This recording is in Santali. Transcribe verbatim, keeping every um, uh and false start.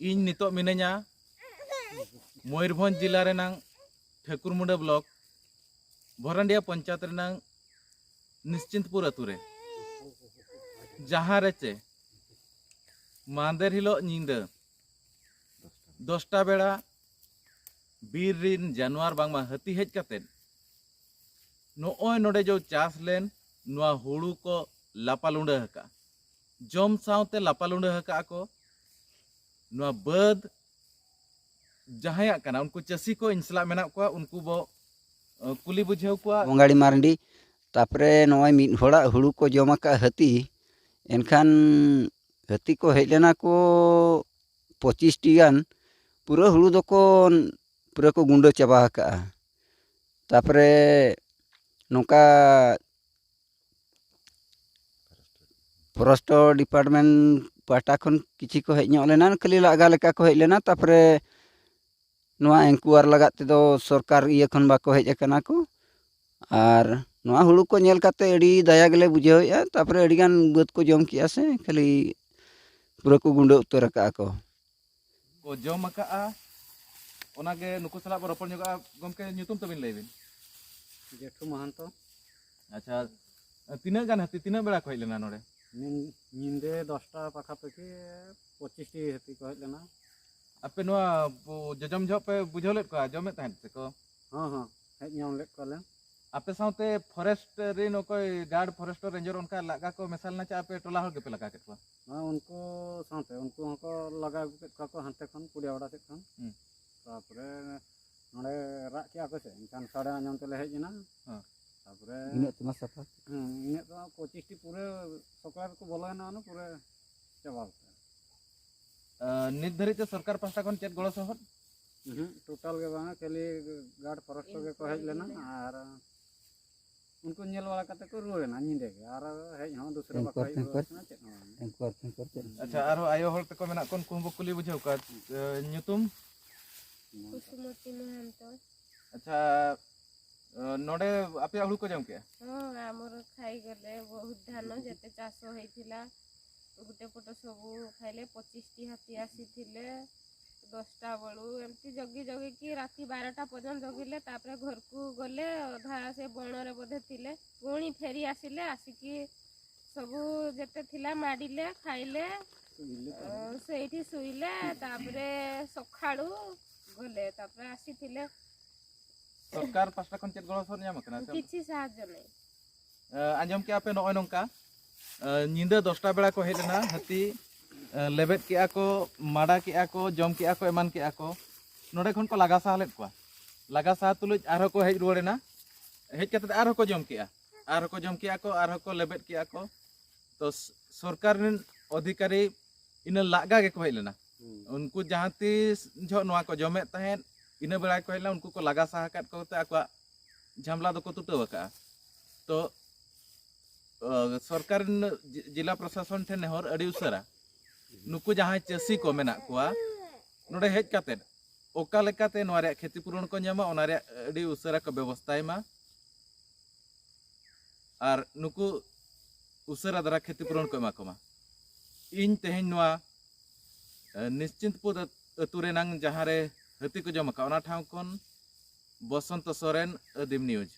ᱤᱧ ᱱᱤᱛᱚᱜ ᱢᱤᱱᱟᱹᱧᱟ ᱢᱚᱭᱩᱨᱵᱷᱚᱸᱡᱽ ᱡᱮᱞᱟ ᱨᱮᱱᱟᱝ ᱴᱷᱟᱹᱠᱩᱨᱢᱩᱸᱰᱟᱹ ᱵᱞᱚᱠ ᱵᱷᱚᱨᱟᱱᱰᱤᱭᱟ ᱯᱚᱧᱪᱟᱭᱮᱛ ᱨᱮᱱᱟᱝ ᱱᱤᱥᱪᱤᱱᱛᱯᱩᱨ ᱟᱹᱛᱩ ᱨᱮ, ᱡᱟᱦᱟᱸ ᱨᱮ ᱪᱮ ᱢᱟᱦᱫᱮᱨ ᱦᱤᱞᱳᱜ ᱧᱤᱫᱟᱹ ᱫᱚᱥᱴᱟ ᱵᱮᱲᱟ ᱵᱤᱨ ᱨᱤᱱ ᱡᱟᱱᱣᱟᱨ ᱵᱟᱝᱢᱟ ᱦᱟᱹᱛᱤ ᱦᱮᱡ ᱠᱟᱛᱮᱫ ᱱᱚᱜᱼᱚᱭ ᱱᱚᱰᱮ ᱡᱚ ᱪᱟᱥ ᱞᱮᱱ ᱱᱚᱣᱟ ᱦᱩᱲᱩ ᱠᱚ ᱞᱟᱯᱟ ᱞᱩᱸᱰᱟᱹ ᱟᱠᱟᱫᱼᱟ᱾ ᱡᱚᱢ ᱥᱟᱶᱛᱮ ᱞᱟᱯᱟ ᱞᱩᱸᱰᱟᱹ ᱟᱠᱟᱫᱼᱟ ᱠᱚ᱾ ᱱᱚᱣᱟ ᱵᱟᱹᱫᱽ ᱡᱟᱦᱟᱸᱭᱟᱜ ᱠᱟᱱᱟ, ᱩᱱᱠᱩ ᱪᱟᱹᱥᱤ ᱠᱚ ᱤᱧ ᱥᱟᱞᱟᱜ ᱢᱮᱱᱟᱜ ᱠᱚᱣᱟ, ᱩᱱᱠᱩ ᱵᱚ, ᱟᱸ, ᱠᱩᱞᱤ ᱵᱩᱡᱷᱟᱹᱣ ᱠᱚᱣᱟ᱾ ᱵᱚᱸᱜᱟᱲᱤ ᱢᱟᱨᱰᱤ, ᱛᱟᱯᱚᱨᱮ ᱱᱚᱜᱼᱚᱭ ᱢᱤᱫ ᱦᱚᱲᱟᱜ ᱦᱩᱲᱩ ᱠᱚ ᱡᱚᱢ ᱟᱠᱟᱫ ᱦᱟᱹᱛᱤ, ᱮᱱᱠᱷᱟᱱ ᱦᱟᱹᱛᱤ ᱠᱚ ᱦᱮᱡ ᱞᱮᱱᱟ ᱠᱚ ᱯᱚᱸᱪᱤᱥ ᱴᱤ ᱜᱟᱱ, ᱯᱩᱨᱟᱹ ᱦᱩᱲᱩ ᱫᱚᱠᱚ ᱯᱩᱨᱟᱹ ᱠᱚ ᱜᱩᱸᱰᱟᱹ ᱪᱟᱵᱟ ᱟᱠᱟᱫᱼᱟ᱾ ᱛᱟᱯᱚᱨᱮ ᱱᱚᱝᱠᱟ ᱯᱷᱚᱨᱮᱥᱴ ᱰᱤᱯᱟᱨᱴᱢᱮᱱᱴ ᱯᱟᱦᱴᱟ ᱠᱷᱚᱱ ᱠᱤᱪᱷᱤ ᱠᱚ ᱦᱮᱡ ᱧᱚᱜ ᱞᱮᱱᱟ, ᱠᱷᱟᱹᱞᱤ ᱞᱟᱜᱟ ᱞᱮᱠᱟ ᱠᱚ ᱦᱮᱡ ᱞᱮᱱᱟ᱾ ᱛᱟᱯᱚᱨᱮ ᱱᱚᱣᱟ ᱮᱱᱠᱩᱣᱟᱨ ᱞᱟᱜᱟᱫ ᱛᱮᱫᱚ ᱥᱚᱨᱠᱟᱨ ᱤᱭᱟᱹ ᱠᱷᱚᱱ ᱵᱟᱠᱚ ᱦᱮᱡ ᱟᱠᱟᱱᱟ ᱠᱚ᱾ ᱟᱨ ᱱᱚᱣᱟ ᱦᱩᱲᱩ ᱠᱚ ᱧᱮᱞ ᱠᱟᱛᱮ ᱟᱹᱰᱤ ᱫᱟᱭᱟ ᱜᱮᱞᱮ ᱵᱩᱡᱷᱟᱹᱣᱮᱫᱼᱟ᱾ ᱛᱟᱯᱚᱨᱮ ᱟᱹᱰᱤᱜᱟᱱ ᱵᱟᱹᱫᱽ ᱠᱚ ᱡᱚᱢ ᱠᱮᱜᱼᱟ ᱥᱮ, ᱠᱷᱟᱹᱞᱤ ᱯᱩᱨᱟᱹ ᱠᱚ ᱜᱩᱸᱰᱟᱹ ᱩᱛᱟᱹᱨ ᱟᱠᱟᱫᱼᱟ ᱠᱚ᱾ ᱠᱚ ᱡᱚᱢ ᱟᱠᱟᱫᱼᱟ, ᱚᱱᱟᱜᱮ ᱱᱩᱠᱩ ᱥᱟᱞᱟᱜ ᱵᱚ ᱨᱚᱯᱚᱲ ᱧᱚᱜᱚᱜᱼᱟ᱾ ᱜᱚᱢᱠᱮ, ᱧᱩᱛᱩᱢ ᱛᱟᱵᱤᱱ ᱞᱟᱹᱭ ᱵᱤᱱ᱾ ᱡᱮᱴᱷᱩ ᱢᱟᱦᱟᱱᱛᱚ᱾ ᱟᱪᱪᱷᱟ, ᱛᱤᱱᱟᱹᱜ ᱜᱟᱱ ᱦᱟᱹᱛᱤ, ᱛᱤᱱᱟᱹᱜ ᱵᱮᱲᱟ ᱠᱚ ᱦᱮᱡ ᱞᱮᱱᱟ ᱱᱚᱰᱮ? ᱧᱤ-, ᱧᱤᱫᱟᱹ ᱫᱚᱥᱴᱟ ᱯᱟᱠᱷᱟᱯᱟᱠᱷᱤ ᱯᱚᱸᱪᱤᱥ ᱴᱤ ᱦᱟᱹᱛᱤ ᱠᱚ ᱦᱮᱡ ᱞᱮᱱᱟ᱾ ᱟᱯᱮ ᱱᱚᱣᱟ ᱵᱩ-, ᱡᱚᱡᱚᱢ ᱡᱚᱦᱚᱜ ᱯᱮ ᱵᱩᱡᱷᱟᱹᱣ ᱞᱮᱫ ᱠᱚᱣᱟ, ᱡᱚᱢᱮᱫ ᱛᱟᱦᱮᱸᱫ ᱥᱮᱠᱚ? ᱦᱚᱸ, ᱦᱚᱸ, ᱦᱮᱡ ᱧᱟᱢ ᱞᱮᱫ ᱠᱚᱣᱟᱞᱮ᱾ ᱟᱯᱮ ᱥᱟᱶᱛᱮ ᱯᱷᱚᱨᱮᱥᱴ ᱨᱮᱱ ᱚᱠᱚᱭ ᱜᱟᱨᱰ, ᱯᱷᱚᱨᱮᱥᱴ ᱨᱮᱧᱡᱟᱨ ᱚᱱᱠᱟ ᱞᱟᱜᱟ ᱠᱚ ᱢᱮᱥᱟ ᱞᱮᱱᱟ ᱪᱮ ᱟᱯᱮ ᱴᱚᱞᱟ ᱦᱚᱲ ᱜᱮᱯᱮ ᱞᱟᱜᱟ ᱠᱮᱫ ᱠᱚᱣᱟ? ᱦᱮᱸ, ᱩᱱᱠᱩ ᱥᱟᱶᱛᱮ ᱩᱱᱠᱩ ᱦᱚᱸᱠᱚ ᱞᱟᱜᱟ ᱟᱹᱜᱩ ᱠᱮᱫ ᱠᱚᱣᱟ ᱠᱚ ᱦᱟᱱᱛᱮ ᱠᱷᱚᱱ, ᱠᱩᱲᱤᱭᱟᱣᱲᱟ ᱥᱮᱫ ᱠᱷᱚᱱ᱾ ᱦᱩᱸ᱾ ᱛᱟᱨᱯᱚᱨᱮ ᱱᱚᱰᱮ ᱨᱟᱜ ᱠᱮᱜᱼᱟ ᱠᱚ ᱥᱮ, ᱮᱱᱠᱷᱟᱱ ᱥᱟᱰᱮ ᱟᱸᱡᱚᱢ ᱛᱮᱞᱮ ᱦᱮᱡ ᱮᱱᱟ᱾ ᱦᱮᱸ᱾ ᱛᱟᱨᱯᱚᱨᱮ ᱤᱱᱟᱹᱜ ᱛᱮᱢᱟ ᱥᱟᱯᱷᱟ᱾ ᱦᱮᱸ, ᱤᱱᱟᱹᱜ ᱛᱮᱢᱟ ᱯᱚᱸᱪᱤᱥ ᱴᱤ ᱯᱩᱨᱟᱹ ᱥᱚᱠᱲᱟ ᱨᱮᱠᱚ ᱵᱚᱞᱚᱭᱮᱱᱟ, ᱚᱱᱟ ᱯᱩᱨᱟᱹ ᱪᱟᱵᱟ ᱩᱛᱟᱹᱨ᱾ ᱟᱸ, ᱱᱤᱛ ᱫᱷᱟᱹᱨᱤᱡ ᱛᱮ ᱥᱚᱨᱠᱟᱨ ᱯᱟᱦᱴᱟ ᱠᱷᱚᱱ ᱪᱮᱫ ᱜᱚᱲᱚ ᱥᱚᱦᱚᱫ? ᱩᱦᱩᱸ, ᱴᱳᱴᱟᱞ ᱜᱮ ᱵᱟᱝᱟ, ᱠᱷᱟᱹᱞᱤ ᱜᱟᱨᱰ ᱯᱷᱚᱨᱮᱥᱴ ᱠᱚᱜᱮ ᱠᱚ ᱦᱮᱡ ᱞᱮᱱᱟ ᱟᱨ ᱩᱱᱠᱩ ᱧᱮᱞ ᱵᱟᱲᱟ ᱠᱟᱛᱮ ᱠᱚ ᱨᱩᱣᱟᱹᱲ ᱮᱱᱟ ᱧᱤᱫᱟᱹ ᱜᱮ, ᱟᱨ ᱦᱮᱡ ᱦᱚᱸ ᱫᱩᱥᱨᱟ ᱵᱟᱠᱚ ᱦᱮᱡ ᱨᱩᱣᱟᱹᱲ ᱠᱟᱱᱟ, ᱪᱮᱫ ᱦᱚᱸ ᱵᱟᱝ᱾ ᱮᱱᱠᱩᱣᱟᱨ ᱯᱷᱮᱱᱠᱩᱣᱟᱨ ᱪᱮᱫ ᱦᱚᱸ ᱵᱟᱝ᱾ ᱟᱪᱪᱷᱟ, ᱟᱨᱦᱚᱸ ᱟᱭᱳ ᱦᱚᱲ ᱛᱟᱠᱚ ᱢᱮᱱᱟᱜ ᱠᱚ, ᱩᱱᱠᱩ ᱦᱚᱸᱵᱚ ᱠᱩᱞᱤ ᱵᱩᱡᱷᱟᱹᱣ ᱠᱚᱣᱟ᱾ ᱮ, ᱧᱩᱛᱩᱢ? ᱠᱩᱥᱩᱢᱚᱛᱤ ᱢᱚᱦᱟᱱᱛᱚ᱾ ᱟᱪᱪᱷᱟ, ᱮ, ᱱᱚᱰᱮ ᱟᱯᱮᱭᱟᱜ ᱦᱩᱲᱩ ᱠᱚ ᱡᱚᱢ ᱠᱮᱜᱼᱟ? ହଁ, ଆମର ଖାଇଗଲେ, ବହୁତ ଧାନ ଯେତେ ଚାଷ ହେଇଥିଲା, ଗୋଟେ ପଟ ସବୁ ଖାଇଲେ। ପଚିଶଟି ହାତୀ ଆସିଥିଲେ ଦଶଟା ବେଳୁ। ଏମିତି ଜଗି ଜଗିକି ରାତି ବାରଟା ପର୍ଯ୍ୟନ୍ତ ଜଗିଲେ। ତାପରେ ଘରକୁ ଗଲେ, ଅଧା ସେ ବଣରେ ବୋଧେ ଥିଲେ। ପୁଣି ଫେରି ଆସିଲେ, ଆସିକି ସବୁ ଯେତେ ଥିଲା ମାଡ଼ିଲେ, ଖାଇଲେ। ଅ, ସେଇଠି ଶୋଇଲେ। ତାପରେ ସକାଳୁ ଗଲେ, ତାପରେ ଆସିଥିଲେ। ᱥᱚᱨᱠᱟᱨ ᱯᱟᱥᱴᱟ ᱠᱷᱚᱱ ᱪᱮᱫ ᱜᱚᱲᱚ ᱥᱚᱦᱚᱫ ᱧᱟᱢ ᱟᱠᱟᱱᱟ ᱥᱮ? ᱠᱤᱪᱷᱩ ᱥᱟᱦᱟᱡᱽᱡᱚ ᱱᱟᱭ᱾ ᱟᱸᱡᱚᱢ ᱠᱮᱜᱼᱟ ᱯᱮ ᱱᱚᱜᱼᱚᱭ ᱱᱚᱝᱠᱟ᱾ ᱧᱤᱫᱟᱹ ᱫᱚᱥᱴᱟ ᱵᱮᱲᱟ ᱠᱚ ᱦᱮᱡ ᱞᱮᱱᱟ ᱦᱟᱹᱛᱤ᱾ ᱞᱮᱵᱮᱫ ᱠᱮᱜᱼᱟ ᱠᱚ, ᱢᱟᱰᱟ ᱠᱮᱜᱼᱟ ᱠᱚ, ᱡᱚᱢ ᱠᱮᱜᱼᱟ ᱠᱚ, ᱮᱢᱟᱱ ᱠᱮᱜᱼᱟ ᱠᱚ᱾ ᱱᱚᱰᱮ ᱠᱷᱚᱱ ᱠᱚ ᱞᱟᱜᱟ ᱥᱟᱦᱟ ᱞᱮᱫ ᱠᱚᱣᱟ᱾ ᱞᱟᱜᱟ ᱥᱟᱦᱟ ᱛᱩᱞᱩᱡ ᱟᱨᱦᱚᱸ ᱠᱚ ᱦᱮᱡ ᱨᱩᱣᱟᱹᱲ ᱮᱱᱟ᱾ ᱦᱮᱡ ᱠᱟᱛᱮ ᱟᱨᱦᱚᱸ ᱠᱚ ᱡᱚᱢ ᱠᱮᱜᱼᱟ᱾ ᱟᱨᱦᱚᱸ ᱠᱚ ᱡᱚᱢ ᱠᱮᱜᱼᱟ ᱠᱚ, ᱟᱨᱦᱚᱸ ᱠᱚ ᱞᱮᱵᱮᱫ ᱠᱮᱜᱼᱟ ᱠᱚ᱾ ᱛᱚ ᱥᱚᱨᱠᱟᱨ ᱨᱮᱱ ᱚᱫᱷᱤᱠᱟᱨᱤ ᱤᱱᱟᱹ ᱞᱟᱜᱟ ᱜᱮᱠᱚ ᱦᱮᱡ ᱞᱮᱱᱟ᱾ ᱩᱱᱠᱩ ᱡᱟᱦᱟᱸ ᱛᱤᱥ ᱡᱚᱦᱚᱜ ᱱᱚᱣᱟ ᱠᱚ ᱡᱚᱢᱮᱫ ᱛᱟᱦᱮᱸᱫ, ᱤᱱᱟᱹ ᱵᱮᱲᱟ ᱜᱮᱠᱚ ᱦᱮᱡ ᱞᱮᱱᱟ᱾ ᱩᱱᱠᱩ ᱠᱚ ᱞᱟᱜᱟ ᱥᱟᱦᱟ ᱠᱟᱫ ᱠᱚᱛᱮ ᱟᱠᱚᱣᱟᱜ ᱡᱷᱟᱢᱞᱟ ᱫᱚᱠᱚ ᱛᱩᱴᱟᱹᱣ ᱟᱠᱟᱫᱼᱟ᱾ ᱛᱚ ᱥᱚᱨᱠᱟᱨ ᱨᱮᱱ ᱡᱤᱞᱟ ᱯᱨᱚᱥᱟᱥᱚᱱ ᱴᱷᱮᱱ ᱱᱮᱦᱚᱨ ᱟᱹᱰᱤ ᱩᱥᱟᱹᱨᱟ ᱱᱩᱠᱩ ᱡᱟᱦᱟᱸᱭ ᱪᱟᱹᱥᱤ ᱠᱚ ᱢᱮᱱᱟᱜ ᱠᱚᱣᱟ ᱱᱚᱰᱮ ᱦᱮᱡ ᱠᱟᱛᱮᱫ ᱚᱠᱟ ᱞᱮᱠᱟᱛᱮ ᱱᱚᱣᱟ ᱨᱮᱭᱟᱜ ᱠᱷᱮᱛᱤ ᱯᱩᱨᱚᱱ ᱠᱚ ᱧᱟᱢᱟ, ᱚᱱᱟ ᱨᱮᱭᱟᱜ ᱟᱹᱰᱤ ᱩᱥᱟᱹᱨᱟ ᱠᱚ ᱵᱮᱵᱚᱥᱛᱷᱟᱭ ᱢᱟ᱾ ᱟᱨ ᱱᱩᱠᱩ ᱩᱥᱟᱹᱨᱟ ᱫᱷᱟᱨᱟ ᱠᱷᱮᱛᱤ ᱯᱩᱨᱚᱱ ᱠᱚ ᱮᱢᱟ ᱠᱚᱢᱟ᱾ ᱤᱧ ᱛᱮᱦᱮᱧ ᱱᱚᱣᱟ ᱱᱤᱥᱪᱤᱱᱛᱯᱩᱨ ᱟᱹᱛᱩ ᱨᱮᱱᱟᱝ ᱡᱟᱦᱟᱸ ᱨᱮ ᱦᱟᱹᱛᱤ ᱠᱚ ᱡᱚᱢ ᱟᱠᱟᱫ, ᱚᱱᱟ ᱴᱷᱟᱶ ᱠᱷᱚᱱ ᱵᱚᱥᱚᱱᱛᱚ ᱥᱚᱨᱮᱱ, ᱟᱹᱫᱤᱢ ᱱᱤᱭᱩᱡᱽ᱾